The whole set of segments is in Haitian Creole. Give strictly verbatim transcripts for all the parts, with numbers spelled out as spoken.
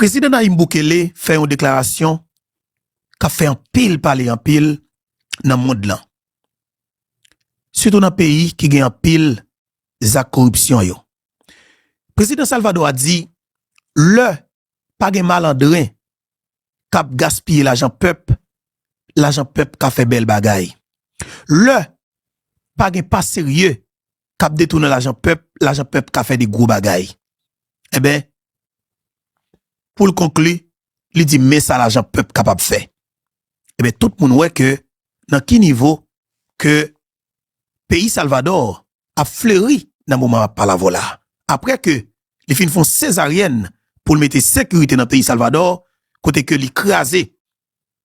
Prezidan Nayib Bukele fè yon deklarasyon k ap fè anpil pale anpil nan mond lan. Sitou nan peyi ki gen anpil zak koripsyon yo. Prezidan Salvador a di, lè pa gen malandren k ap gaspiye lajan pèp, lajan pèp ka fè bèl bagay. Lè pa gen pa serye k ap detounen lajan pèp, lajan pèp ka fè de gwo bagay. Enben, pou l konkli, li di men sa lajan pèp kapab fè. Enben, tout moun wè ke nan ki nivo ke peyi Salvador ap fleri nan moman m ap pale avè w la. Apre ke li fin fè yon sezaryèn pou l mete sekirite nan peyi Salvador, kote ke li kraze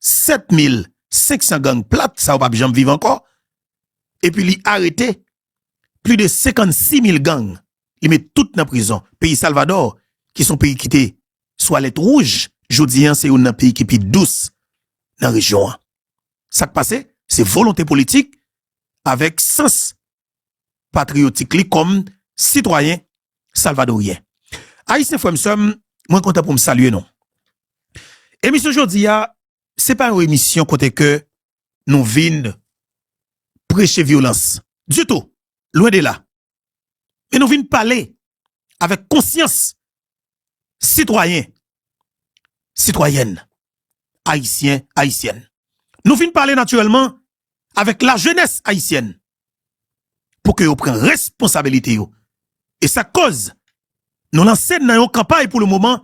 sèt mil senk san gang plat, sa yo p ap janm viv ankò, epi li arete plis de senkannsis mil gang, li met tout nan prizon. Peyi Salvador, ki se yon peyi ki te sou alèt wouj, jodi an se youn nan peyi ki pi dous nan rejyon an. Sa k pase, se volonte politik avèk sans patriyotik li kòm sitwayen salvadoryen. Ayisyen, frè m, sè m, mwen kontan pou m salye nou. Emisyon jodi a, se pa yon emisyon kote ke nou vin preche vyolans. Ditou. Lwen de la. Men nou vin pale avèk konsyans sitwayen, sitwayèn, ayisyen, ayisyèn. Nou vin pale natirèlman avèk lajenès ayisyèn pou ke yo pran responsabilite yo. E sa k koz nou lanse n nan yon kanpay pou le moman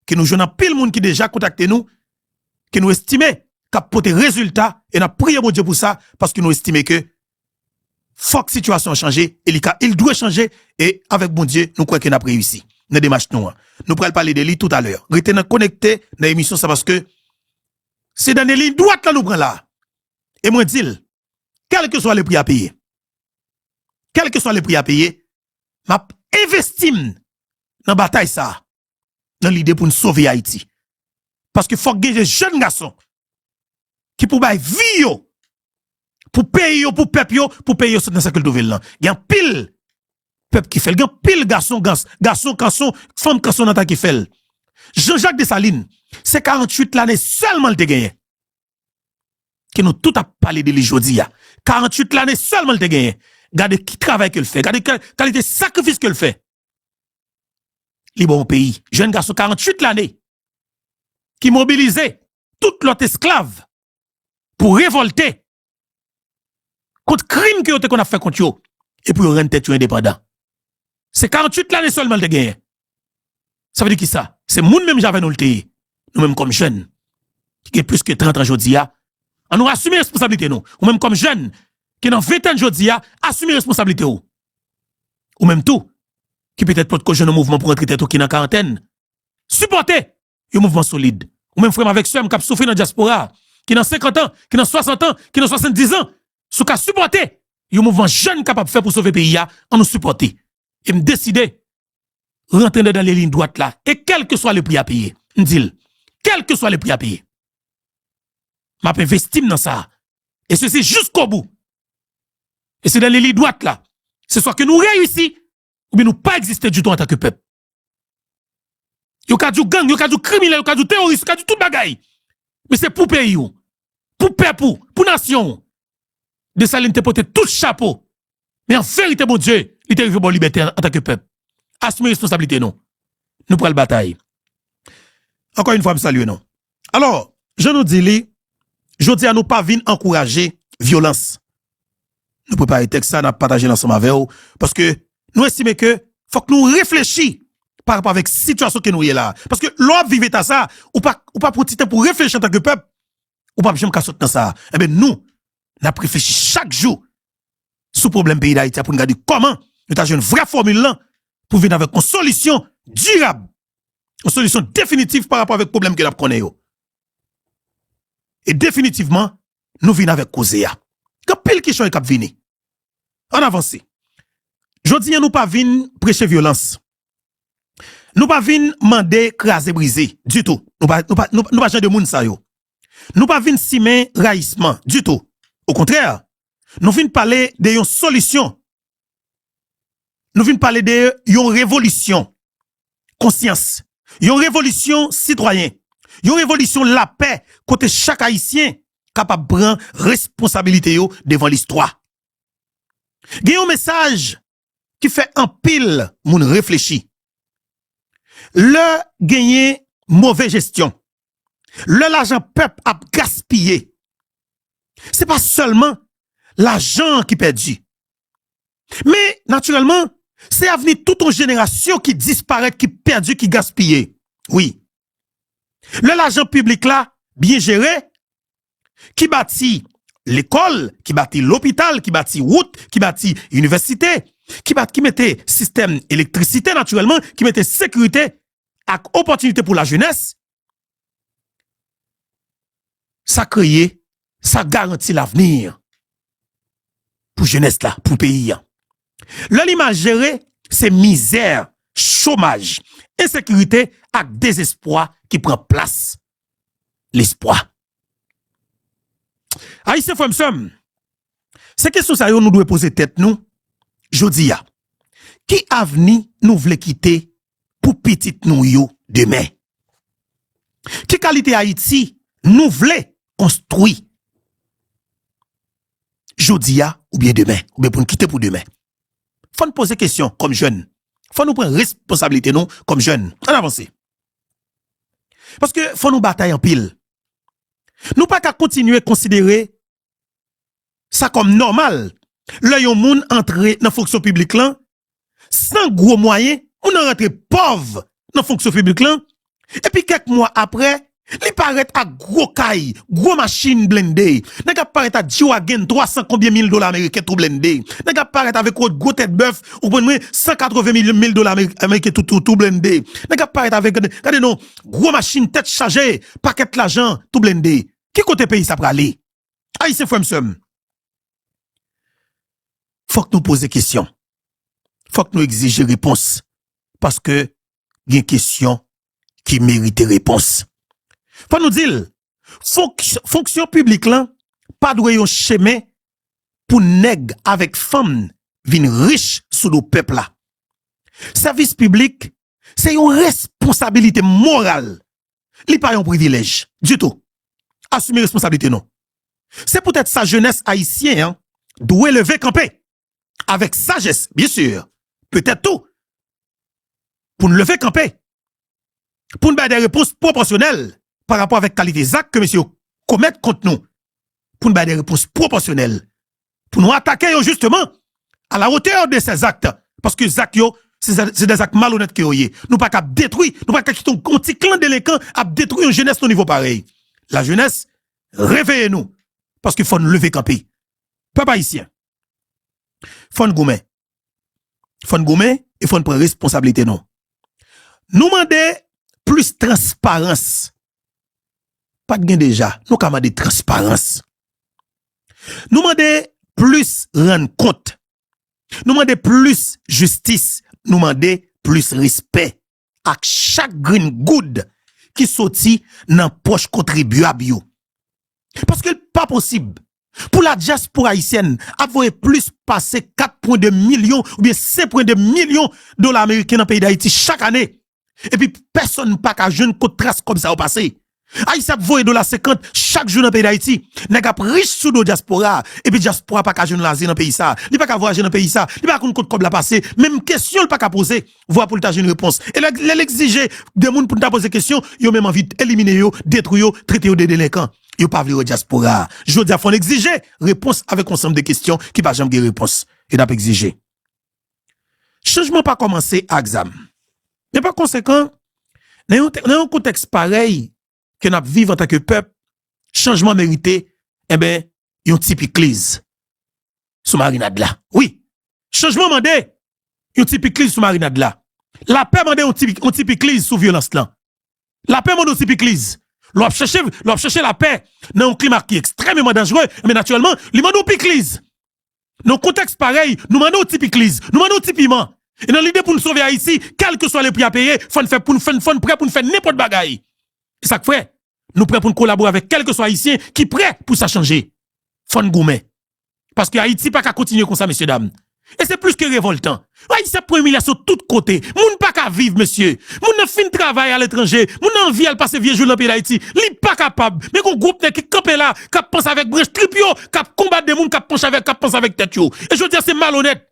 ke nou jwenn anpil moun ki deja kontakte nou, ke nou estime k ap pote rezilta, e n ap priye Bondye pou sa, paske nou estime ke fòk sitiyasyon an chanje, e li ka, il dwe chanje, e avèk Bondye, nou kwè ke n ap reyisi nan demach nou an. Nou pral pale de li toutalè. Rete nan konekte nan emisyon sa, paske se nan liy dwat la nou pran la. E mwen di l, kèlkeswa le pri a peye, kèlkeswa le pri a peye, m ap envesti m nan batay sa a, nan lide pou n sove Ayiti. Paske fòk gen de jèn gason ki pou bay vi yo pou peyi yo, pou pèp yo, pou peyi yo sot nan sa ke l twouve l lan. Gen anpil pèp ki fè l, gen anpil gason, gans, gason kanson, fanm kanson nan ta ki fè l. Jean Jacques Dessalines, se karanntuit lane sèlman l te genyen. Ke nou tout ap pale de li jodi a. Karanntuit lane sèlman l te genyen. Gade ki travay ke l fè, gade ka-, kalite sakrifis ke l fè. Li ba w yon peyi. Jèn gason karanntuit lane ki mobilize tout lòt esklav pou revòlte kont krim ke yo te konn ap fè kont yo e pou yo rann tèt yo endepandan. Se karanntuit lane sèlman l te genyen. Sa vle di kisa? Se moun menm jan avè nou l te ye. Nou menm kòm jèn ki gen plis ke trant an jodi a, ann nou asime responsablite nou. Ou menm kòm jèn ki nan ventèn jodi a, asime responsablite w. Ou menm tou, ki petèt potko jwenn yon mouvman pou rantre tèt ou ki nan karantèn, sipòte yon mouvman solid. Ou menm frè m avèk sè m k ap soufri nan dyaspora, ki nan senkant an, ki nan swasant an, ki nan swasanndizan, si w ka sipòte yon mouvman jèn kapab fè pou sove peyi a, ann nou sipòte. E m deside rantre nan, nan liy dwat la. E kèlkeswa le pri a peye, m di l, kèlkeswa le pri a peye, m ap envesti m nan sa a. E se, se jiskobou. E se nan liy dwat la. Se swa ke nou reyisi, oubyen nou pa egziste ditou antanke pèp. Yo ka di w gang, yo ka di w kriminèl, yo ka di w teworis, yo ka di w tout bagay. Men se pou peyi w, pou pèp ou, pou nasyon w. Desalin te pote tout chapo. Men an verite, Bondye, li te rive ba w libète an, antanke pèp. Asime responsablite nou. Nou pral batay. Ankò yon fwa, m salye nou. Alò, jan nou di li, jodi a nou pa vin ankouraje vyolans. Nou prepare tèks sa, n ap pataje l ansanm avè w, paske nou estime ke fòk nou reflechi pa rapò avèk sitiyasyon ke nou ye la. Paske lè w ap viv eta sa, ou pa, ou pa pran ti tan pou reflechi antanke pèp, ou p ap janm ka sot nan sa. Enben, nou, n ap reflechi chak jou sou pwoblèm peyi Dayiti a pou n gade kòman nou ta jwenn vrè fòmil lan pou vin avèk yon solisyon dirab, yon solisyon definitif pa rapò avèk pwoblèm ke n ap konnen yo. E definitivman, nou vin avèk koze a. Gen anpil kesyon k ap vini. Ann avanse. Jodi a, nou pa vin preche vyolans. Nou pa vin mande kraze brize ditou. Nou pa, nou pa, nou, nou pa jan de moun sa yo. Nou pa vin simen rayisman ditou. Okontrè, nou vin pale de yon solisyon. Nou vin pale de yon revolisyon konsyans. Yon revolisyon sitwayen. Yon revolisyon lapè kote chak Ayisyen kapab pran responsabilite yo devan listwa. Gen yon mesaj ki fè anpil moun reflechi. Lè genyen move jesyon, lè lajan pèp ap gaspiye, se pa sèlman lajan an ki pèdi. Men, natirèlman, se avni tout yon jenerasyon ki disparèt, ki pèdi, ki gaspiye. Wi. Lè lajan piblik la byen jere, ki bati lekòl, ki bati lopital, ki bati wout, ki bati inivèsite, ki bat, ki mete sistèm elektrisite, natirèlman, ki mete sekirite ak opòtinite pou lajenès, sa kreye, sa garanti lavni pou jenès la, pou peyi a. Lè li mal jere, se mizè, chomaj, ensekirite ak dezespwa ki pran plas lespwa. Ayisyen, frè m, sè m, se kesyon sa yo nou dwe poze tèt nou jodi a. Ki avni nou vle kite pou pitit nou yo demen? Ki kalite Ayiti nou vle konstwi jodi a oubyen demen, oubyen pou n kite pou demen? Fò n poze kesyon kòm jèn. Fò nou pran responsablite nou kòm jèn. Ann avanse. Paske fò nou batay anpil. Nou pa ka kontinye konsidere sa kòm nòmal lè yon moun antre nan fonksyon piblik lan san gwo mwayen, moun nan rantre pòv nan fonksyon piblik lan, epi kèk mwa apre, li parèt ak gwo kay, gwo machin blende. Nèg ap parèt ak G-Wagon twa san konbyen mil dola ameriken tou blende. Nèg ap parèt avèk gwo, gwo tèt bèf, ou konprann mwen, san katreven mil, mil dola ameri-, ameriken tou, tou, tou blende. Nèg ap parèt avèk, gade, gade non, gwo machin tèt chaje, pakèt lajan tou blende. Ki kote peyi sa prale? Ayisyen, frè m, sè m, fòk nou poze kesyon. Fòk nou egzije repons. Paske gen kesyon ki merite repons. Fò nou di l, fonks-, fonksyon piblik lan pa dwe yon chemen pou nèg avèk fanm vin rich sou do pèp la. Sèvis piblik, se yon responsabilite moral. Li pa yon privilèj ditou. Asime responsablite nou. Se poutèt sa jenès ayisyen an dwe leve kanpe avèk sajès, byen si, petèt tou, pou n leve kanpe, pou n bay de repons pwopòsyonèl pa rapò avèk kalite zak ke mesye yo komèt kont nou, pou n bay de repons pwopòsyonèl, pou nou atake yo justement à la hauteur de ces actes, paske zak yo, se, se de zak malonèt ke yo ye. Nou pa ka ap detwi, nou pa ka kite yon, yon ti klan delenkan ap detwi yon jenès nan nivo parèy. Lajenès, reveye nou, paske fò n leve kanpe. Pèp ayisyen, fò n goumen. Fò n goumen e fò n pran responsablite nou. Nou mande plis transparans. Pa t gen deja, nou ka mande transparans. Nou mande plis rann kont. Nou mande plis jistis. Nou mande plis respè ak chak grenn goud ki soti nan pòch kontribyab yo. Paske l pa posib pou ladyaspora ayisyèn ap voye plis pase kat pwen de milyon oubyen senk pwen de milyon dola ameriken nan peyi Dayiti chak ane, epi pèsonn pa ka jwenn kot tras kòb sa yo pase. Ayisyen ap voye dola senkant chak jou nan peyi Dayiti. Nèg ap rich sou do dyaspora a, epi dyaspora a pa ka jwenn laze nan peyi sa a. Li pa ka vwayaje nan peyi sa a. Li pa konn kot kòb la pase. Menm kesyon l pa ka poze, vwa pou l ta jwenn repons. E lè, lè l egzije de moun pou n ta poze kesyon, yo menm anvi elimine yo, detwi yo, trete yo de delenkan. Yo pa vle wè dyaspora a. Jodi a, fò n egzije repons avèk yon ansanm de kesyon ki pa janm gen repons. E n ap egzije. Chanjman pa kòmanse ak zam. Men pa konsekan, nan yon, nan yon kontèks parèy ke n ap viv antanke pèp, chanjman merite, enben, yon ti pikliz sou marinad la. Wi, chanjman mande yon ti pikliz sou marinad la. Lapè mande yon ti, yon ti pikliz sou vyolans lan. Lapè mande yon ti pikliz. Lè w ap chèche, lè w ap chèche lapè nan yon klima ki ekstrèmeman danjere, enben, natirèlman, li mande yon pikliz. Nan yon kontèks parèy, nou mande yon ti pikliz, nou mande yon ti piman. E nan lide pou n sove Ayiti, kèlkeswa le pri a peye, fò n fè pou n, fò n, fò n prè pou n fè nenpòt bagay. E sa k fè, nou prè pou n kolabore avèk kèlkeswa Ayisyen ki prè pou sa chanje. Fò n goumen. Paske Ayiti pa ka kontinye konsa, mesye dam. E se plis ke revòltan. Ayisyen ap pran imilyasyon tout kote. Moun pa ka viv, mesye. Moun nan fin travay aletranje. Moun nan anvi al pase vye jou nan peyi Dayiti. Li pa kapab. Men gon gwoup nèg ki kanpe la, k ap panse avèk branch trip yo, k ap konbat de moun k ap panse avèk, k ap panse avèk tèt yo. E jodi a, se malonèt.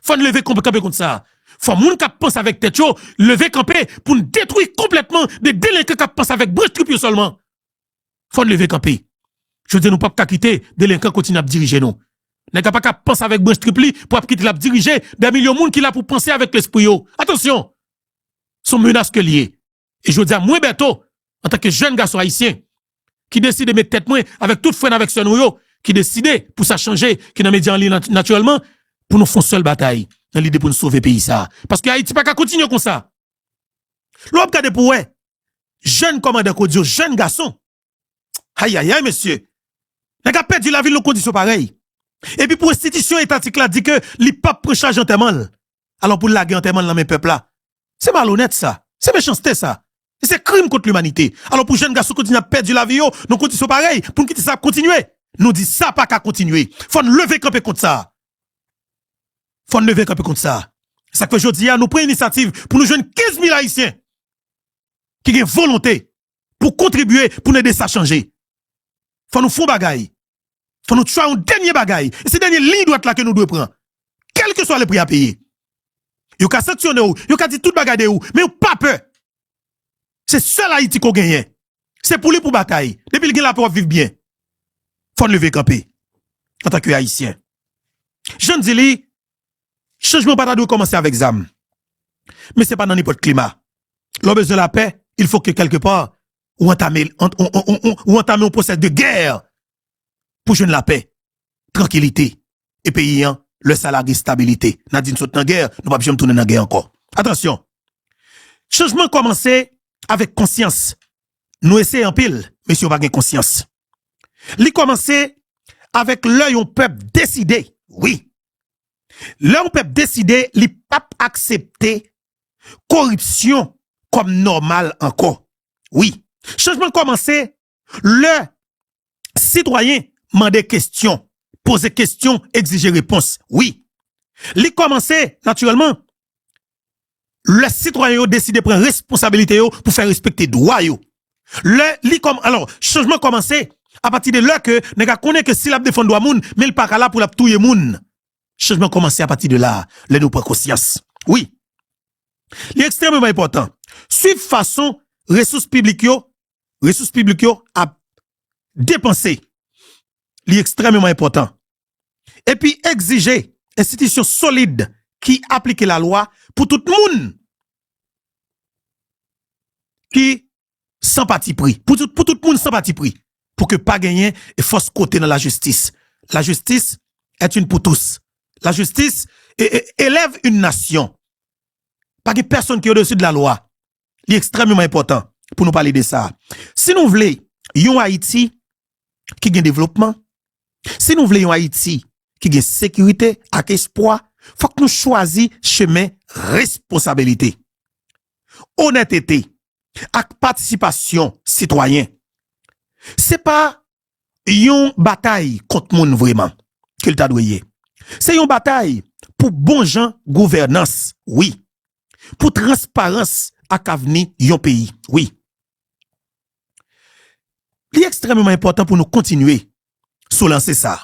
Fò n leve kanpe, kanpe kont sa. Fò moun k ap panse avèk tèt yo leve kanpe pou n detwi konplètman de delenkan k ap panse avèk branch trip yo sèlman. Fò n leve kanpe. Jodi a, nou p ap ka kite delenkan kontinye ap dirije nou. Nèg la pa ka panse avèk branch trip li pou ap kite l ap dirije dè milyon moun ki la pou panse avèk lespri yo. Atansyon! Se yon menas ke l ye. E jodi a, mwen, Bèto, antanke jèn gason ayisyen, ki deside met tèt mwen avèk tout frè n avèk sè nou yo, ki deside pou sa chanje, ki nan medya an liy nat-, natirèlman, pou nou fè yon sèl batay nan lide pou n sove peyi sa a. Paske Ayiti pa ka kontinye konsa. Lè w ap gade pou w wè, jèn kòmandan k o di yo, jèn gason. Ayayay, mesye. Nèg ap pèdi lavi l nan kondisyon parèy. Epi pou enstitisyon etatik la di ke li p ap pran chaj antèman l. Alò pou l lage antèman l nan men pèp la. Se malonèt sa. Se mechanste sa. E se krim kont limanite. Alò pou jèn gason kontinye ap pèdi lavi yo nan kondisyon parèy, pou n kite sa ap kontinye. Nou di sa pa ka kontinye. Fò n leve kanpe kont sa. Fò n leve kanpe kont sa. Sa k fè jodi a, nou pran inisyativ pou nou jwenn kenz mil Ayisyen ki gen volonte pou kontribye pou n ede sa chanje. Fò nou fè yon bagay. Fò nou try yon dènye bagay. E se dènye liy dwat la ke nou dwe pran. Kèlkeswa le pri a peye. Yo ka sanksyone w, yo ka di tout bagay de ou, men yo pa pè. Se sèl Ayiti ke w genyen. Se pou li pou batay. Depi l gen lapè, w ap viv byen. Fò n leve kanpe antanke Ayisyen. Jan n di li, chanjman pa ta dwe kòmanse avèk zam. Men se pa nan nenpòt klima. Lè w bezwen lapè, il faut que quelque part, ou antame, an-, ou, ou, ou, ou, ou antame yon pwosès de gè pou jwenn lapè, trankilite. E peyi an, lè sa lage stabilite. N a di n sot nan gè, nou p ap janm tounen nan gè ankò. Atansyon! Chanjman kòmanse avèk konsyans. Nou eseye anpil, men si yo pa gen konsyans. Li kòmanse avèk lè yon pèp deside, wi. Lè yon pèp deside, li p ap aksepte koripsyon kòm nòmal ankò. Wi. Chanjman kòmanse lè sitwayen mande kesyon, poze kesyon, egzije repons. Wi. Li kòmanse, natirèlman, lè sitwayen yo deside pran responsabilite yo pou fè respekte dwa yo. Lè li kòm-, alò, chanjman kòmanse apati de lè ke nèg la konnen ke si l ap defann dwa moun, men l pa ka la pou l ap touye moun. Chanjman kòmanse apati de la, lè nou pran konsyans. Wi. Li ekstrèmeman enpòtan. Swiv fason resous piblik yo, resous piblik yo ap depanse. Li ekstrèmeman enpòtan. Epi egzije enstitisyon solid ki aplike lalwa pou tout moun ki san patipri. Pou tout, pou tout moun san patipri. Pou ke pa genyen fòs kote nan lajistis. La justice est une pour tous. La justice é-, é-, élève une nation. Pa gen pèsonn ki odesi de la lwa. Li ekstrèmeman enpòtan pou nou pale de sa. Si nou vle yon Ayiti ki gen devlopman, si nou vle yon Ayiti ki gen sekirite ak espwa, fòk nou chwazi chemen responsabilite, onètete ak patisipasyon sitwayen. Se pa yon batay kont moun vrèman ke l ta dwe ye. Se yon batay pou bon jan gouvènans, wi. Pou transparans ak avni yon peyi, wi. Li ekstrèmeman enpòtan pou nou kontinye sou lanse sa.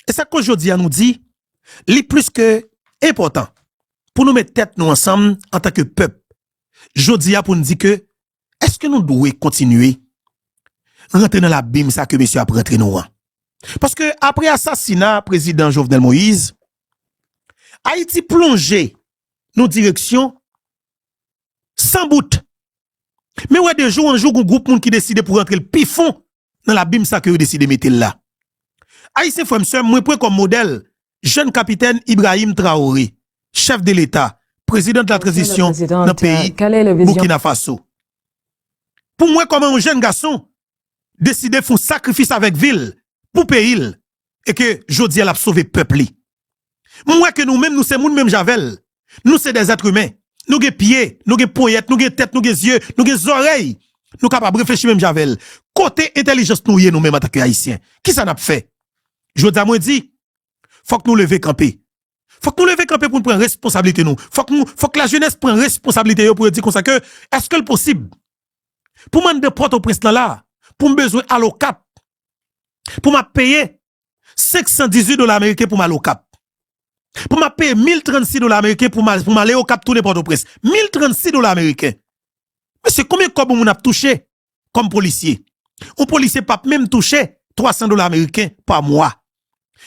E sa k koz jodi a nou di, li plis ke enpòtan pou nou met tèt nou ansanm antanke pèp. Jodi a pou n di ke, èske nou dwe kontinye rantre nan labim sa ke mesye ap rantre nou an? Paske apre asasina prezidan Jovenel Moïse, Ayiti plonje nan direksyon san bout. Men wè de jou an jou, gon gwoup moun ki deside pou rantre l pi fon nan labim sa ke yo deside mete l la. Ayisyen, frè m, sè m, mwen pran kòm modèl jèn kapitèn Ibrahim Traoré, chèf de Leta, président de la transition nan peyi Burkina Faso. Pou mwen, kòman yon jèn gason deside fè yon sakrifis avèk vi l pou peyi l, e ke jodi a l ap sove pèp li. M wè ke nou menm, nou se moun menm jan avè l. Nou se des êtres humains. Nou gen pye, nou gen ponyèt, nou gen tèt, nou gen zye, nou gen zòrèy. Nou kapab reflechi menm jan avè l. Kote entèlijans nou ye nou menm antanke Ayisyen? Kisa n ap fè? Jodi a mwen di, fòk nou leve kanpe. Fòk nou leve kanpe pou n pran responsablite nou. Fòk nou, fòk lajenès pran responsablite yo pou yo di konsa ke, èske l posib pou m anndan Pòtoprens lan la, pou m bezwen al Okap, pou m ap peye senk san dizuit dola ameriken pou m al Okap. Pou m ap peye mil trannsis dola ameriken pou m al, pou m ale Okap tounen Pòtoprens. Mil trannsis dola ameriken. Mesye, konbyen kòb yon moun ap touche kòm polisye? Yon polisye p ap menm touche twa san dola ameriken pa mwa.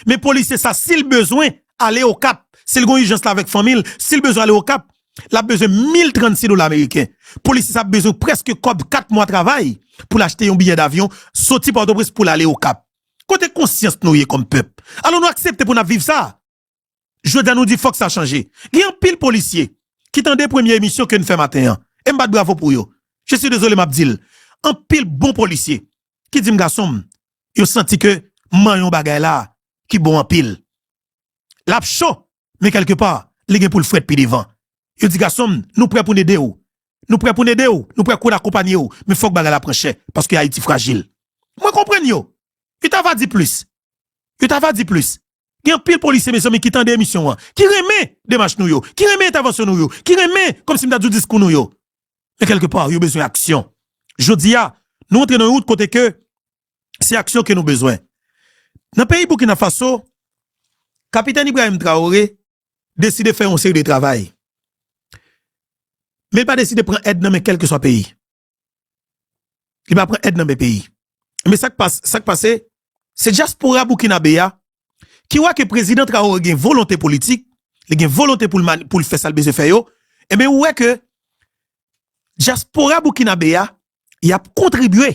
Men polisye sa, si l bezwen ale Okap, si l gen yon ijans la avèk fanmi l, si l bezwen ale Okap, l ap bezwen mil trannsis dola ameriken. Polisye sa ap bezwen prèske kòb kat mwa travay pou l achte yon biyè davyon, soti Pòtoprens pou l ale Okap. Kote konsyans nou ye kòm pèp? Alò nou aksepte pou n ap viv sa. Jodi a nou di fòk sa chanje. Gen anpil polisye ki tande premye emisyon ke n fè maten an. E m bat bravo pou yo. Je suis désolé, m ap di l. Anpil bon polisye ki di m, gason m, yo santi ke m manyen yon bagay la ki bon anpil. L ap cho, men kèlkepa, li gen pou l frèt pi devan. Yo di, gason m, nou prè pou n ede w. Nou prè pou n ede w. Nou prè pou n akonpanye w. Men fòk bagay la pran chè, paske Ayiti frajil. Mwen konprann yo. Yo ta va di plis. Yo ta va di plis. Gen anpil polisye, mezanmi, ki tande emisyon an, ki renmen demach nou yo, ki renmen entèvansyon nou yo, ki renmen, kòmsi m ta di w, diskou nou yo. Men kèlkepa, yo bezwen aksyon. Jodi a, nou antre nan yon wout kote ke se aksyon ke nou bezwen. Nan peyi Burkina Faso, Kapitèn Ibrahim Traoré deside fè yon seri de travay. Men l pa deside pran èd nan men kèlkeswa peyi. Li pa pran èd nan men peyi. Men sa k pas-, sa k pase, se dyaspora boukinabe a ki wè ke prezidan Traoré gen volonte politik, li gen volonte pou l man-, pou l fè sa l bezwen fè yo, enben ou wè ke dyaspora boukinabe a, y ap kontribye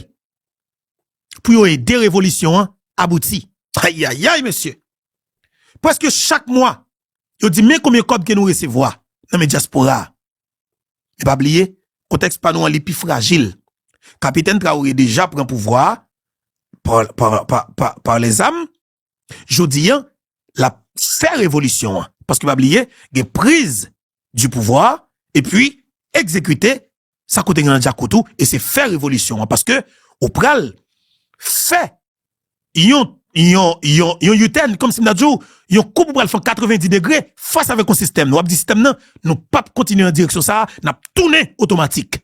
pou yo ede revolisyon an abouti. Ayayay, mesye! Prèske chak mwa, yo di, men konbyen kòb ke nou resevwa nan men dyaspora a. Men pa bliye, kontèks pa nou an, li pi frajil. Kapitèn Traoré deja pran pouvwa a pa, pa, pa, pa, pa lèzam. Jodi a, l ap fè revolisyon an. Paske pa bliye, gen prise du pouvoir, epi egzekite sa kote gen nan djakout ou, e se fè revolisyon an. Paske ou pral fè yon, yon, yon, yon U-turn, kòmsi m ta di w, yon koup ou pral fè an katrevendi degre fas avèk yon sistèm. W ap di sistèm nan, nou p ap kontinye nan direksyon sa a, n ap tounen otomatik.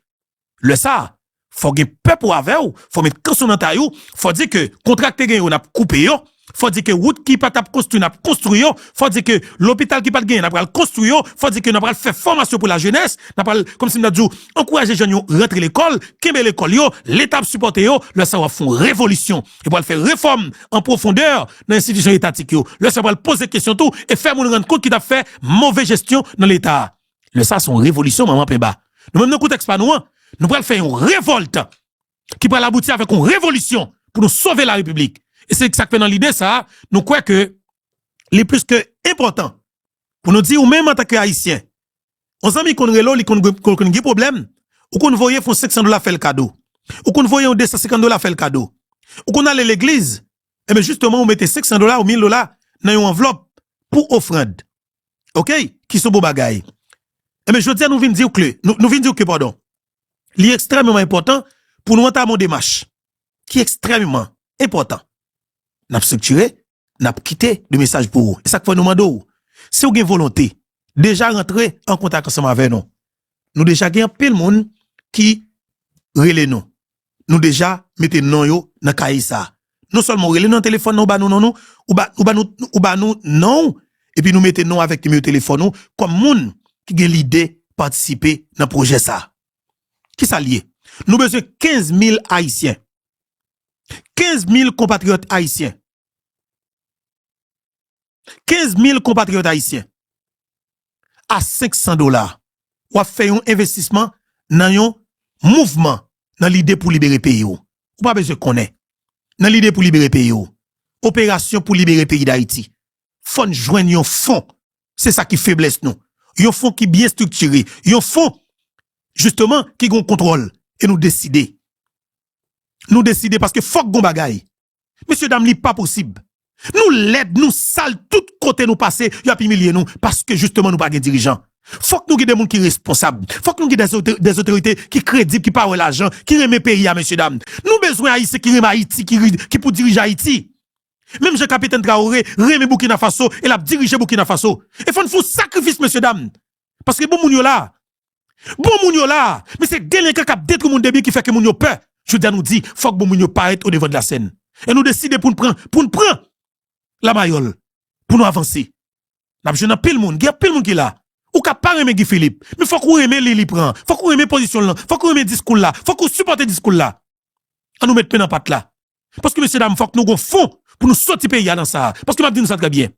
Lè sa a, fò gen pèp ou avè w, fò met kanson nan tay ou, fò di ke kontra k te gen yo, n ap koupe yo, fò di ke wout ki pa t ap konstwi, n ap konstwi yo, fò di ke lopital ki pa t genyen, n ap pral konstwi yo, fò di ke n ap pral fè fòmasyon pou lajenès, n ap pral, kòmsi m ta di w, ankouraje jèn yo rantre lekòl, kenbe lekòl yo, Leta ap sipòte yo, lè sa a w ap fè yon revolisyon, e pral fè refòm an pwofondè nan enstitisyon etatik yo, lè sa a pral poze kesyon tou, e fè moun rann kont ki t ap fè move jesyon nan Leta a. Lè sa a se yon revolisyon, manman penba. Nou menm nan kontèks pa nou an, nou pral fè yon revòlt ki pral abouti avèk yon revolisyon pou nou sove larepiblik. E se sa k fè nan lide sa a, nou kwè ke li plis ke enpòtan pou nou di ou menm antanke Ayisyen, yon zanmi konn rele w, li konn, konn, konn gen pwoblèm, ou konn voye fè yon senk san dola fè l kado. Ou konn voye yon de san senkant dola fè l kado. Ou konn ale legliz, enben jisteman ou mete senk san dola ou mil dola nan yon anvlòp pou ofrann. Oke? Ki se yon bon bagay. Enben jodi a nou vin di w ke, nou, nou vin di w ke, padon, li ekstrèmeman enpòtan pou nou antame yon demach ki ekstrèmeman enpòtan. N ap estriktire, n ap kite de mesaj pou ou. E sa k fè nou mande w, si w gen volonte, deja rantre an kontak ansanm avè nou. Nou deja gen anpil moun ki rele nou. Nou deja mete non yo nan kaye sa a. Non sèlman ou rele nan telefòn nan, ou ba nou non nou, ou ba, ou ba nou, ou ba nou non w, epi nou mete non w avèk nimewo telefòn ou kòm moun ki gen lide patisipe nan pwojè sa a. Kisa l ye? Nou bezwen kenz mil Ayisyen. Kenz mil konpatriyòt ayisyen. Kenz mil konpatriyòt ayisyen. A senk san dola, w ap fè yon envestisman nan yon mouvman, nan lide pou libere peyi w. Ou pa bezwen konnen. Nan lide pou libere peyi w. Operasyon pou libere peyi Dayiti. Fò n jwenn yon fon. Se sa ki feblès nou. Yon fon ki byen estriktire. Yon fon, jisteman, ki gen yon kontwòl. E nou deside. Nou deside paske fòk gon bagay. Mesye dam, li pa posib. Nou lèd, nou sal, tout kote nou pase, y ap imilye nou, paske jisteman nou pa gen dirijan. Fòk nou gen de moun ki responsab. Fòk nou gen de zote-, de zotorite ki kredib, ki pa wè lajan, ki renmen peyi a, mesye dam. Nou bezwen Ayisyen ki renmen Ayiti, ki ri-, ki pou dirije Ayiti. Menm jan Kapitèn Traoré renmen Burkina Faso e l ap dirije Burkina Faso. E fò n fè yon sakrifis, mesye dam. Paske bon moun yo la. Bon moun yo la. Men se delenkan k ap detwi moun de byen ki fè ke moun yo pè. Jodi a nou di, fòk bon moun yo parèt o devan de la sèn. E nou deside pou n pran, pou n pran lamayòl. Pou nou avanse. N ap jwenn anpil moun. Gen anpil moun ki la. Ou ka pa renmen Guy Philippe. Men fòk ou renmen li, li pran. Fòk ou renmen pozisyon l lan. Fòk ou renmen diskou l la. Fòk ou sipòte diskou l la. An nou met men nan pat la. Paske, mesye dam, fòk nou gon fon pou nou soti peyi a nan sa a. Paske m ap di nou sa trè byen.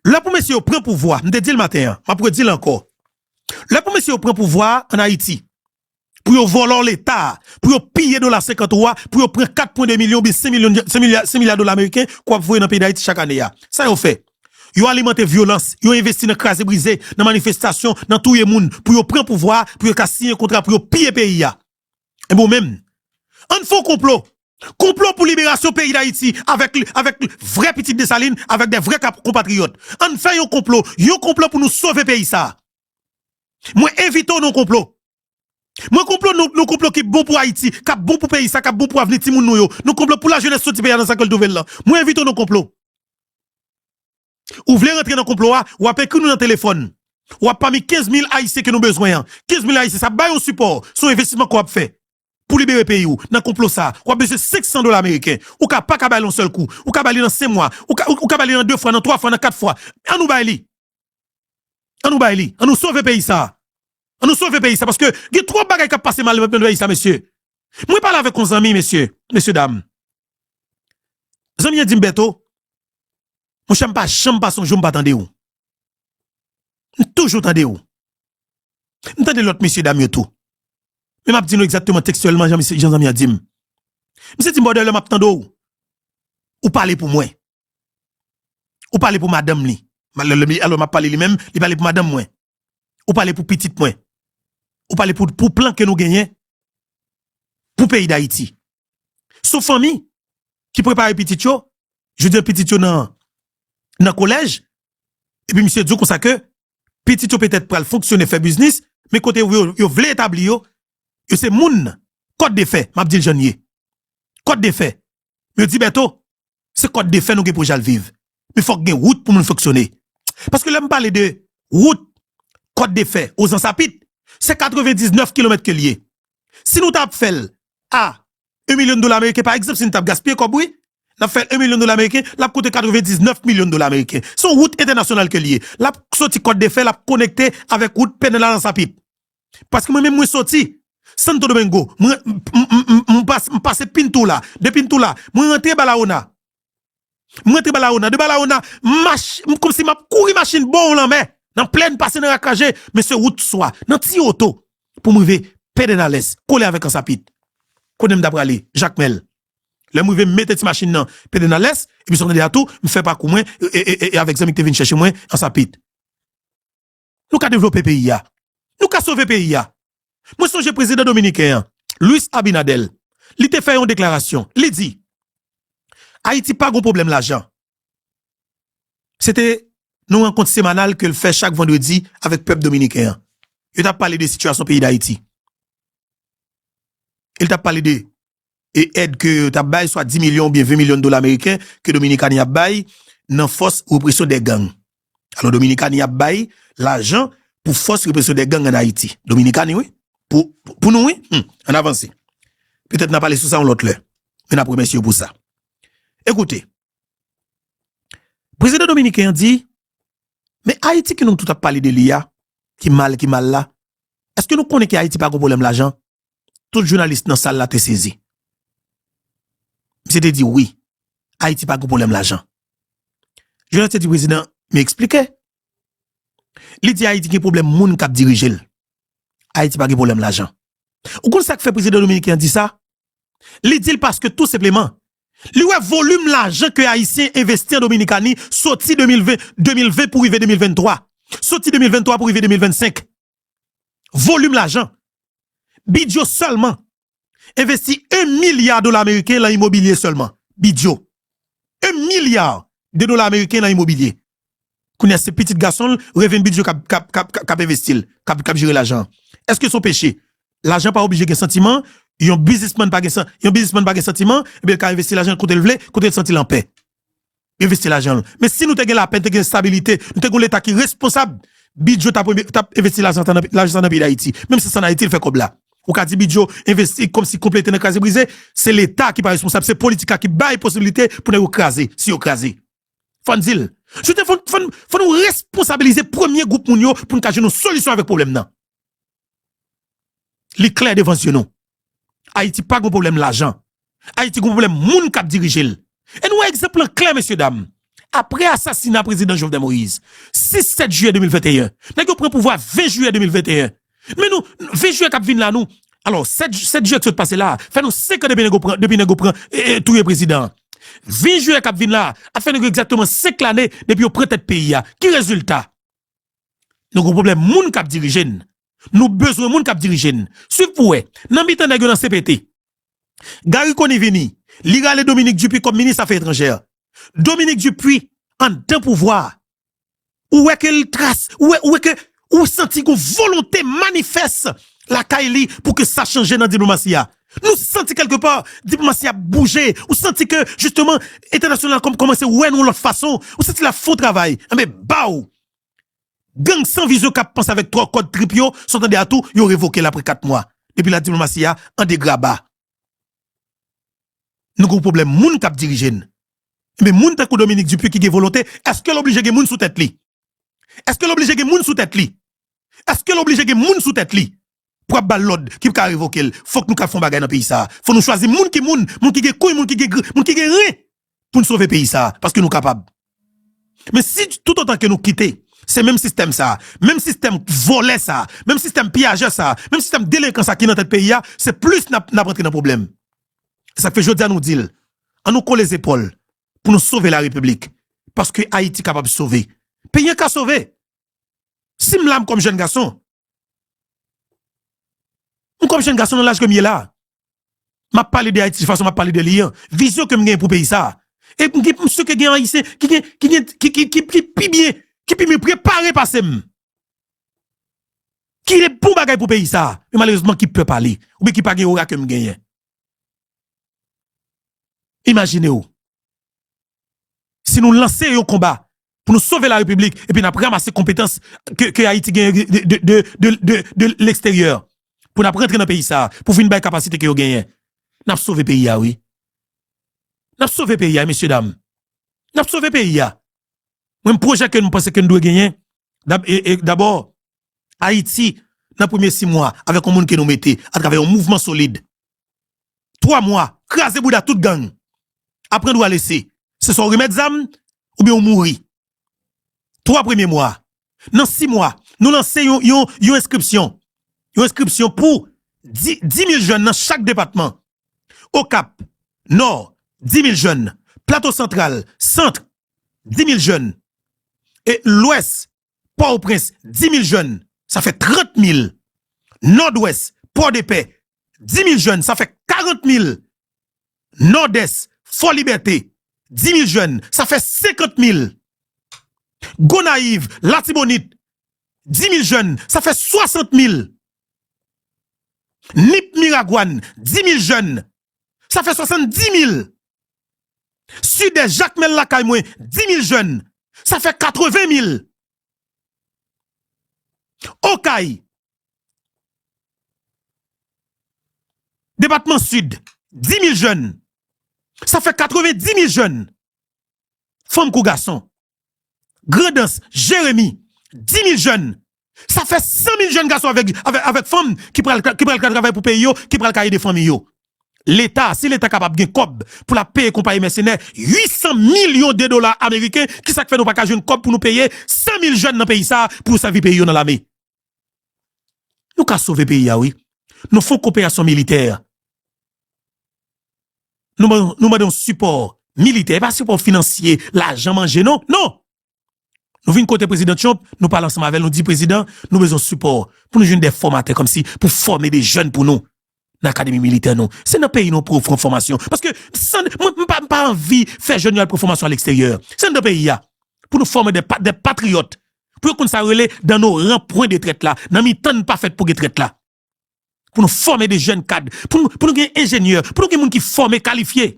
Lè pou mesye yo pran pouvwa, m te di l maten an, m ap redi l ankò. Lè pou mesye yo pran pouvwa a ann Ayiti, pou yo vòlò Leta a, pou yo piye dola senkant ou a, pou yo pran kat pwen de milyon oubyen senk milyon, senk milya, senk milya dola ameriken ke w ap voye nan peyi Dayiti chak ane a. Sa yo fè? Yo alimante vyolans, yo envesti nan kraze brize, nan manifestasyon, nan touye moun, pou yo pran pouvwa a, pou yo ka siyen kontra, pou yo piye peyi a. Ebyen, ou menm, ann fè yon konplo. Konplo pou liberasyon peyi Dayiti avèk, avèk vrè pitit Desalin, avèk de vrè kap-, konpatriyòt. Ann fè yon konplo, yon konplo pou nou sove peyi sa a. Mwen envite w nan yon konplo. Mwen konplo nan, nan yon konplo ki bon pou Ayiti, k ap bon pou peyi sa, k ap bon pou avni timoun nou yo. Nan yon konplo pou lajenès soti peyi a nan sa ke l twouve l lan. Mwen envite w nan yon konplo. Ou vle rantre nan konplo a, w ap ekri nou nan telefòn. W ap pami kenz mil Ayisyen ke nou bezwen an. Kenz mil Ayisyen, sa ap bay yon sipò, se yon envestisman ke w ap fè pou libere peyi w. Nan konplo sa a, w ap bezwen senk san dola ameriken. Ou ka pa ka bay li yon sèl kou. Ou ka bay li nan senk mwa. Ou ka, ou, ou ka bay li nan de fwa, nan twa fwa, nan kat fwa. Ann nou bay li. Ann nou bay li. Ann nou sove peyi sa a. Ann nou sove peyi sa a, paske gen twòp bagay k ap pase mal nan peyi sa a, mesye. Mwen pale avèk yon zanmi, mesye, mesye dam. Zanmi an di m, Bèto, monchè, m pa janm pase yon jou m pa tande w. M toujou tande w. M tande lòt mesye dam yo tou. Men m ap di nou egzakteman tekstyèlman jan misye, jan zanmi an di m. Misye di m, brother, lè m ap tande w, ou pale pou mwen. Ou pale pou madanm li. Alò, m ap pale li menm, li pale pou madanm mwen. Ou pale pou pitit mwen. Ou pale pou, pou plan ke nou genyen pou peyi Dayiti. Se yon fanmi ki prepare pitit yo, jodi a pitit yo nan, nan kolèj, epi misye di w konsa ke pitit yo petèt pral fonksyone, fè biznis, men kote yo, yo vle etabli yo, yo se moun Kòt de Fè, m ap di l jan l ye. Kòt de Fè. Men yo di, Bèto, se Kòt de Fè nou gen pou jal viv. Men fòk gen wout pou moun fonksyone. Paske lè m pale de wout Kòt de Fè, Ozan Sapit, se katrevendiznèf kilomèt ke l ye. Si nou t ap fè l a yon milyon dola ameriken, pa egzanp, si n t ap gaspiye kòb, wi, n ap fè l yon milyon dola ameriken, l ap koute katrevendiznèf milyon dola ameriken. Se yon wout entènasyonal ke l ye. L ap soti Kòt de Fè, l ap konekte avèk wout Pedernales Sapit. Paske mwen menm, mwen soti Santo Domingo, mwen, m, m, m, m, m pas-, m pase Pintura. De Pintura, mwen rantre Barahona. Mwen rantre Barahona. De Barahona, m mach-, m, kòmsi m ap kouri machin bò yon lanmè, nan plèn, pase nan Rak Raje, men se wout swa, nan ti oto, pou m rive Pedernales, kole avèk Ansapit. Kote m ta prale? Jakmèl. Lè m rive, m mete ti machin nan Pedernales, epi sa w tande a tou, m fè pakou mwen, e, e, e, e avèk zanmi ki te vin chèche mwen, Ansapit. Nou ka devlope peyi a. Nou ka sove peyi a. Mwen sonje prezidan dominiken an, Luis Abinader, li te fè yon deklarasyon. Li di, Ayiti pa gon pwoblèm lajan. Se te yon rankont semanal ke l fè chak vandredi avèk pèp dominiken an. Yo t ap pale de sitiyasyon peyi Dayiti. E l t ap pale de e èd ke yo t ap bay, swa dis milyon oubyen ven milyon dola ameriken ke Dominikani ap bay nan fòs represyon dè gang. Alò, Dominikani ap bay lajan pou fòs represyon dè gang ann Ayiti. Dominikani, wi. Pou, pou, pou nou, wi. Hmm, ann avanse. Petèt n a pale sou sa yon lòt lè. Men n ap remèsye yo pou sa. Ekoute, prezidan dominiken an di, men Ayiti ke nou tout ap pale de li a, ki mal, ki mal la, èske nou konnen ke Ayiti pa gon pwoblèm lajan? Tout jounalis nan sal la te sezi. Misye te di wi, Ayiti pa gen pwoblèm lajan. Jounalis te di prezidan, men eksplike. Li di Ayiti gen pwoblèm moun k ap dirije l. Ayiti pa gen pwoblèm lajan. Ou konn sa k fè prezidan dominiken an di sa? Li di l paske tou senpleman, li wè volim lajan ke Ayisyen envesti an Dominikani soti de mil ven, de mil ven pou rive de mil venntwa. Soti de mil venntwa pou rive de mil vennsenk. Volim lajan. Bidjo sèlman envesti yon milya dola ameriken lan imobilye sèlman. Bidjo. Yon milya de dola ameriken lan imobilye. Kounye a, se pitit gason l, Reven Bidjo k ap, k ap, k ap, k ap envesti l, k ap, k ap jere lajan an. Èske se yon peche? Lajan pa oblije gen santiman, Yon biznismann pa gen san, yon biznismann pa gen santiman, ebyen l ka envesti lajan l kote l vle, kote l santi l anpè. Envesti lajan l. Men si nou te gen lapè, te gen estabilite, nou te gen yon Leta ki responsab, Bidjo t ap, t ap envesti lajan sa nan, lajan sa nan peyi Dayiti. Menm si se an Ayiti l fè kòb la. Ou ka di Bidjo envesti kòmsi konplete nan kraze brize, se Leta ki pa responsab, se politik la ki bay posiblite pou nèg yo kraze, si yo kraze. Fò n di l. Fò, fò, fò nou responsabilize premye gwoup moun yo pou n ka jwenn yon solisyon avèk pwoblèm nan. Li klè devan zye nou. Ayiti pa gen pwoblèm lajan. Ayiti gen pwoblèm moun k ap dirije l. E nou wè egzanp lan klè, mesye dam. Apre asasina prezidan Jovenel Moïse, sis sèt jiyè de mil venteyen, nèg yo pran pouvwa ven jiyè de mil venteyen. Men nou, ven jiyè k ap vin la, nou, alò, sèt, sèt jiyè k sot pase la, fè nou senk an depi nèg yo pran, depi nèg yo pran, e, e, touye prezidan an. Ven jiyè k ap vin la, ap fè nèg yo egzakteman senk lane depi yo pran tèt peyi a. Ki rezilta? Nou gen pwoblèm moun k ap dirije n. Nou bezwen moun k ap dirije n. Swiv pou wè. Nan mitan nèg yo nan C P T, Garry Conille vini, li rale Dominique Dupuy kòm minis afè etranjè. Dominique Dupuy anndan pouvwa a. Ou wè ke l tras, ou wè, ou wè ke, ou santi gon volonte manifès lakay li pou ke sa chanje nan diplomasi a. Nou santi kèlkepa diplomasi a bouje. Ou santi ke, jisteman, entènasyonal la kòm, kòmanse wè nou yon lòt fason. Ou santi l ap fè yon travay. Enben, baw! Gang san vizyon k ap panse avèk twò kòd trip yo, sa w tande a tou, yo revoke l apre kat mwa. Depi la diplomasi a an degraba. Nou gen yon pwoblèm moun k ap dirije n. Enben, moun tankou Dominique Dupuy ki gen volonte, èske l oblije gen moun sou tèt li? Èske l oblije gen moun sou tèt li? Èske l oblije gen moun sou tèt li pou ap ba l lòd ki ka revoke l? Fòk nou ka fè yon bagay nan peyi sa a. Fò nou chwazi moun ki moun, moun ki gen kouy, moun ki gen gri, moun ki gen ren pou n sove peyi sa a, paske nou kapab. Men si toutotan ke nou kite se menm sistèm sa a, menm sistèm vòlè sa a, menm sistèm piyajè sa a, menm sistèm delenkan sa a ki nan tèt peyi a, se plis n ap, n ap rantre nan pwoblèm. Se sa k fè jodi a nou di l, an nou kole zepòl pou nou sove larepiblik, paske Ayiti kapab sove. Peyi an ka sove. Si m la, m kòm jèn gason, m kòm jèn gason nan laj ke m ye la, m ap pale de Ayiti fason m ap pale de li an. Vizyon ke m gen pou peyi sa a. E m gen, m si ke gen Ayisyen ki gen, ki gen, ki, ki, ki, ki pi byen, ki pi byen prepare pase m. Ki gen bon bagay pou peyi sa a. Men malerezman, ki pè pale. Oubyen ki pa gen ora ke m genyen. Imajine w. Si nou lanse yon konba pou nou sove larepiblik, epi n ap ranmase konpetans ke, ke Ayiti genyen de, de, de, de, de, de leksteryè, pou n ap rantre nan peyi sa a, pou vin bay kapasite ke yo genyen, n ap sove peyi a, wi. N ap sove peyi a, mesye dam. N ap sove peyi a. Mwen, pwojè ke m panse ke n dwe genyen, dab-, e, e, dabò, Ayiti, nan premye sis mwa, avèk yon moun ke nou mete, atravè yon mouvman solid. Twa mwa, kraze bouda tout gang. Aprann ou a lese. Se swa ou remèt zam, oubyen ou mouri. Twa premye mwa. Nan sis mwa, nou lanse yon, yon, yon enskripsyon. Yon enskripsyon pou di, di mil jèn nan chak depatman. Okap, Nò, di mil jèn. Plato Santral, Sant, di mil jèn. E Lwès, Pòtoprens, di mil jèn, sa fè trant mil. Nòdwès, Pòdepè, di mil jèn, sa fè karant mil. Nòdès, Fòlibète, di mil jèn, sa fè senkant mil. Gonayiv, Latibonit, di mil jèn, sa fè swasant mil. Nip, Miragwàn, di mil jèn, sa fè swasanndis mil. Sidès, Jakmèl lakay mwen, di mil jèn, sa fè katreven mil. Okay, depatman Sid, di mil jèn, sa fè katrevendis mil jèn. Fanm kou gason. Grandans, Jeremi, di mil jèn. Sa fè san mil jèn gason avèk, avèk, avèk fanm ki pral, ki pral ka travay pou peyi yo, ki pral ka ede fanmi yo. Leta, si Leta kapab gen kòb pou l ap peye konpayi mèsenè uit san milyon de dola ameriken, kisa k fè nou pa ka jwenn kòb pou nou peye san mil jèn nan peyi sa a pou yo sèvi peyi yo nan lame? Nou ka sove peyi a, wi. Nou fè yon koperasyon militè. Nou ban-, nou mande yon sipò militè, e pa sipò finansye, lajan manje, non, non. Nou vin kote Prezidan Trump, nou pale ansanm avè l, nou di, Prezidan, nou bezwen sipò pou nou jwenn de fòmatè kòmsi, pou fòme de jèn pou nou nan akademi militè nou. Se nan peyi nou pou ofri fòmasyon. Paske san, mwen, m pa, m pa anvi fè jèn yo al pran fòmasyon aleksteryè. Se anndan peyi a. Pou nou fòme de pa-, de patriyòt. Pou yo konn sa yo rele dans nos rangs point de traite la. Nan mitan n pa fèt pou gen trèt la. Pou nou fòme de jèn kad, pou nou, pou nou gen enjenyè, pou nou gen moun ki fòme, kalifye.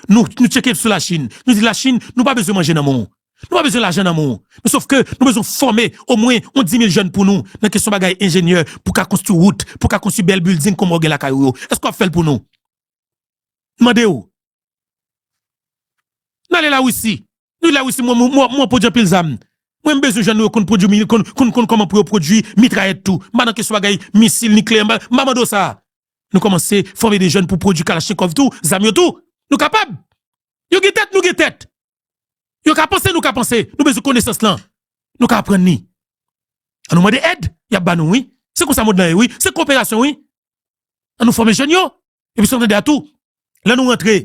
Nou, nou tcheke sou Lachin. Nou di Lachin, nou pa bezwen manje nan men w. Nou pa bezwen lajan nan men w. Men sòf ke nou bezwen fòme omwen yon dis mil jèn pou nou nan kesyon bagay enjenyè, pou ka konstwi wout, pou ka konstwi bèl bilding kòman w gen lakay ou yo. Èske w ap fè l pou nou? M mande w. N ale Larisi. Nou Larisi, mwen, mwen, mwen, mwen pwodui anpil zam. Mwen, m bezwen jwenn nou yo konn pwodui, mi- konn, konn, konn kòman pou yo pwodui mitrayèt tou. M pa nan kesyon bagay misil nikleyè, m pa, m pa mande w sa. Nou kòmanse fòme de jèn pou pwodui kalachnikòv tou, zam yo tou. Nou kapab. Yo gen tèt, nou gen tèt. Yo ka panse, nou ka panse. Nou bezwen konesans lan. Nou ka aprann li. An nou mande èd, y ap ba nou, wi. Se konsa mond lan ye, wi. Se koperasyon, wi. An nou fòme jèn yo. Epi sa w tande a tou, lè nou rantre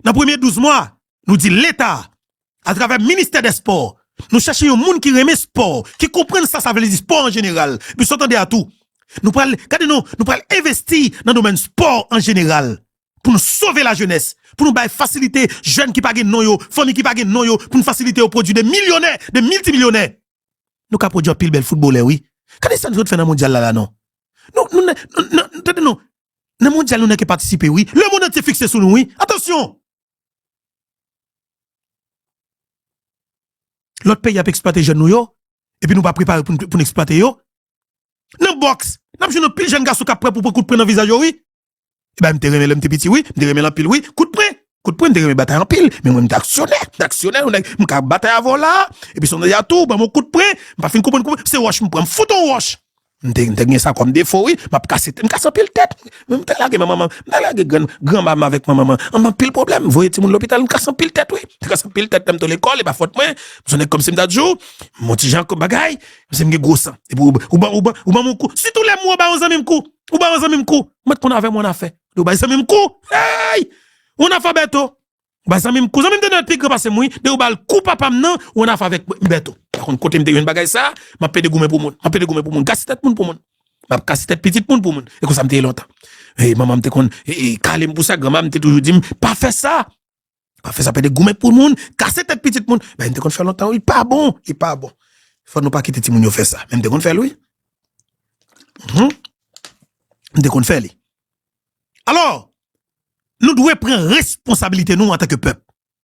nan premye douz mwa, nou di Leta, atravè Ministè dè Spò, nou chèche yon moun ki renmen spò, ki konprann sa sa vle di spò an jeneral. Epi sa w tande a tou, nou pral, gade non, nou pral envesti nan domèn spò an jeneral. Pou nou sove lajenès, pou nou bay fasilite jèn ki pa gen non yo, fanmi ki pa gen non yo, pou nou fasilite yo pwodui de milyonè, de miltimilyonè. Nou ka pwodui anpil bèl foutbolè, wi. Gade sa nou sot fè nan mondyal la, la, non. Nou, nou, nou, nou, nou, tande non. Nan mondyal, nou nèk patisipe, wi. Lemonn antye fikse sou nou, wi. Atansyon! Lòt peyi ap eksplwate jèn nou yo, epi nou pa prepare pou n, pou n eksplwate yo. Nan bòks, n ap jwenn anpil jèn gason k ap prè pou pran kout pwen nan vizaj yo, wi. Ebyen, m te renmen lè m te piti, wi. M te renmen l anpil, wi. Kout pwen. Kout pwen, m te renmen batay anpil. Men mwen, m te aksyonè. M te aksyonè, yon nèg, m ka batay avè w la. Epi se yon nèg a tou, ban m yon kout pwen. M pa fin konprann kout pwen. Se wòch m pran. M fout yon wòch. M te, m te gen sa kòm defo, wi. M ap kase tèt. M kase anpil tèt. Men m te lage manman, m te lage grann, granma m avèk manman m. Ann anpil pwoblèm. Voye timoun lopital, m kase anpil tèt, wi. M te kase anpil tèt lè m te lekòl, e pa fòt mwen. M se yon nèg kòmsi m ta di w, m on ti jan kòm bagay. M se m gen gwo san. Epi ou, ou ban, ou ban, ou ban m yon kou. Sitou lè m ou ba yon zanmi m kou. Ou ba yon zanmi m kou. Mwen t konn avè m on afè. Ou bay zanmi m kou. Hey! On afè Bèto. Ou ba zanmi m kou. Zanmi m te dwe pi gran pase m, wi. De ou ba l kou papa m nan, ou on afè avèk m Bèto. Pa konn kote m te jwenn bagay sa, m ap pede goumen pou moun. M ap pede goumen pou moun. Kase tèt moun pou moun. M ap kase tèt pitit moun pou moun. E konsa m te ye lontan. E manman m te konn, e, e, kale m pou sa, granma m te toujou di m, pa fè sa. Pa fè sa, pede goumen pou moun, kase tèt pitit moun. Bagay m te konn fè lontan, wi, pa bon, li pa bon. Fò nou pa kite timoun yo fè sa. Men m te konn fè l, wi. Mhm. M te konn fè li. Alò, nou dwe pran responsabilite nou antanke pèp.